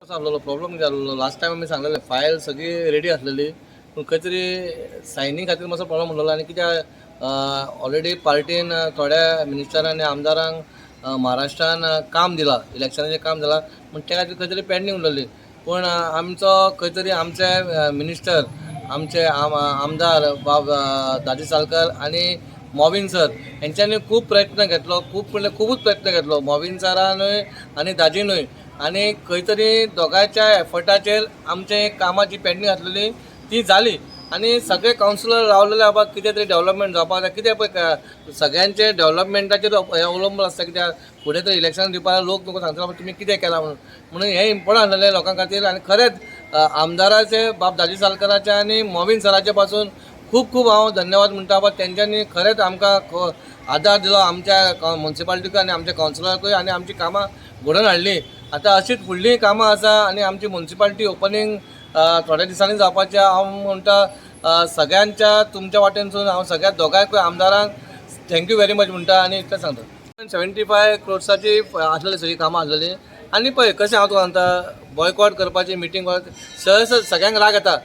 कसो आसलेलो प्रॉब्लम कितें आसलेलो, लास्ट टायम आमी सांगलेलें, फायल सगळी रेडी आसलेली, पूण खंय तरी सायनी खातीर मातसो प्रॉब्लम उरलेलो. आनी कित्याक, ऑलरेडी पार्टीन थोड्या मिनिस्टरांनी, आमदारांक महाराष्ट्रान काम दिलां, इलेक्शनाचें काम दिलां, पूण त्या खातीर खंय तरी पेंडींग उरलेली. पूण आमचो खंय तरी आमचे मिनिस्टर, आमचे आमदार बाब दाजी सालकर आनी मॉविन सर हेंच्यांनी खूब प्रयत्न घेतलो, खूब म्हणल्यार खुबूच प्रयत्न घेतलो मॉविन सरानूय आनी दाजीनूय. आनी खंय तरी दोगांयच्या एफर्टाचेर आमचे कामां जी पेंडींग आसलेली ती जाली. आनी सगळे कावन्सिलर रावलेले, बाबा कितें तरी डेव्हलपमेंट जावपाक जाय. कितें पळय, सगळ्यांचे डेव्हलपमेंटाचेर हें अवलंबून आसता, कित्याक फुडें तर इलेक्शन दिवपाक लोक तुमकां सांगतले, बाबा तुमी कितें केलां म्हणून. म्हणून हें इम्पोर्टंट आसलेलें लोकां खातीर. आनी खरेंच आमदाराचे बाब दाजी सालकराचे आनी मॉविन सराचे पासून खूब खूब हांव धन्यवाद म्हणटा. बाबा तेंच्यांनी खरेंच आमकां आदार दिलो आमच्या मुन्सिपालिटीकूय आनी आमच्या कावन्सिलराकूय आनी आमची कामां घडोवन हाडली. आतां अशीच फुडलीं कामां आसा आनी आमची मुन्सिपालिटी ओपनींग थोड्या दिसांनी जावपाचें. हांव म्हणटा, सगळ्यांच्या तुमच्या वाटेनसून हांव सगळ्या दोगांयकूय आमदारांक thank you very much म्हणटा आनी इतलें सांगता. 75 क्रोर्साची आसलेली सगळीं कामां आसलेली. आनी पळय कशें हांव तुका सांगता, बॉयकॉट करपाची मिटींग सहज सगळ्यांक राग येता.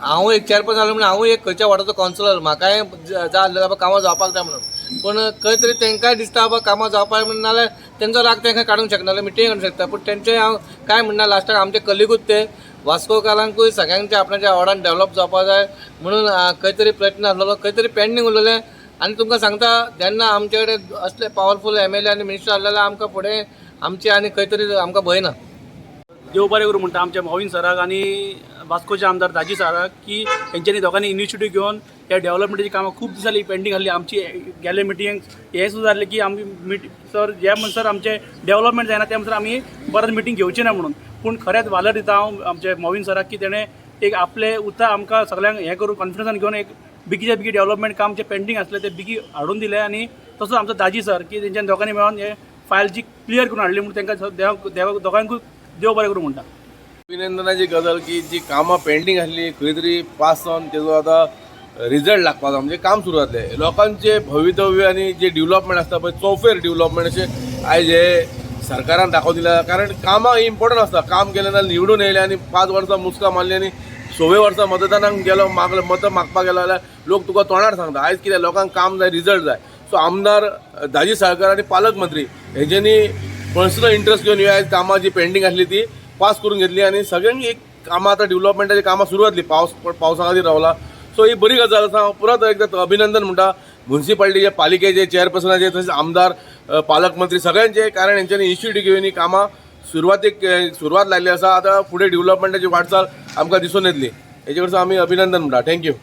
हांव एक चेअरपर्सन आसलो म्हणून, हांवूय एक खंयच्या वॉर्डाचो कावन्सिलर, म्हाकाय जाय आसलें बाबा कामां जावपाक जाय म्हणून. पूण खंय तरी तांकांय दिसता बाबा कामां जावपाक म्हणून, नाल्यार तेंचो राग तांकां काडूंक शकना जाल्यार मिटींग काडूंक शकता. पूण तेंचे हांव कांय म्हणना. लास्टाक आमचे कलिगूच ते वास्कोकारांकूय सगळ्यांचे आपणाच्या वॉर्डान डेव्हलप जावपाक जाय म्हणून खंय तरी प्रयत्न आसलेलो, खंय तरी पेंडींग उरलेलें. आनी तुमकां सांगता, जेन्ना आमचे कडेन असले पावरफूल एमएलए आनी मिनिस्टर आसले जाल्यार आमकां फुडें आमचे आनी खंय तरी आमकां भंय ना. देव बरें करूं म्हणटा आमच्या मॉविन सराक आनी वास्कोचे आमदार दाजी सराक की हेंच्यांनी दोगांनी इनिशिएटीव घेवन ह्या डेव्हलपमेंटाची कामां खूब दीस जाली पेंडींग आसली. आमची गेले मिटींग हें सुद्दां जाल्लें की आमी मिट सर जे म्हणसर आमचें डेव्हलपमेंट जायना ते म्हणसर आमी परत मिटींग घेवची ना म्हणून. पूण खरेंच वालोर दिता हांव आमचे मॉविन सराक की तेणें एक आपलें उतर आमकां सगळ्यांक हें करून, कॉन्फिडन्सान घेवन एक बेगीच्या बेगीन डेव्हलपमेंट काम जें पेंडींग आसलें तें बेगीन हाडून दिलें. आनी तसोच आमचो दाजी सर की तेंच्यानी दोगांनी मेळोन हे फायल जी क्लियर करून हाडली म्हणून तांकां देव देव दोगांकूय देव बरें करूं म्हणटा. अभिनंदनाची गजाल की जी कामां पेंडींग आसली खंय तरी पास जावन तेजो आतां रिजल्ट लागपाक जाय, म्हणजे काम सुरू जातलें. लोकांचे भवितव्य आनी जे डेव्हलपमेंट आसता पळय, चौफेर डेव्हलपमेंट अशें आयज हे सरकारान दाखोवन दिलां. कारण कामां इम्पॉर्टंट आसता. काम केलें ना, निवडून येयले आनी 5 वर्सां मुस्कां मारली आनी सवे वर्सां मतदानाक गेलो, मागले, मतां मागपाक गेलो जाल्यार लोक तुका तोंडार सांगता. आयज कितें, लोकांक काम जाय, रिजल्ट जाय. सो आमदार दाजी साळकर आनी पालकमंत्री हेंच्यांनी पर्सनल इंट्रस्ट घेवन ही आयज कामां जी पेंडींग आसली ती पास करून घेतली आनी सगळ्यांनी एक कामां आतां डेव्हलपमेंटाची कामां सुरू जातली. पावस पावसा खातीर रावला. सो ही बरी गजाल आसा. हांव परत एकदां अभिनंदन म्हणटा मुन्सिपालिटीचे, पालिकेचे चेअरपर्सनाचे, तशेंच आमदार, पालकमंत्री सगळ्यांचे, कारण हेंच्यांनी इनिशिएटीव घेवन ही कामां सुरवातीक सुरवात लायल्ली आसा. आतां फुडें डेव्हलपमेंटाची वाटचाल आमकां दिसून येतली. हेजे कडसून आमी अभिनंदन म्हणटा. Thank you.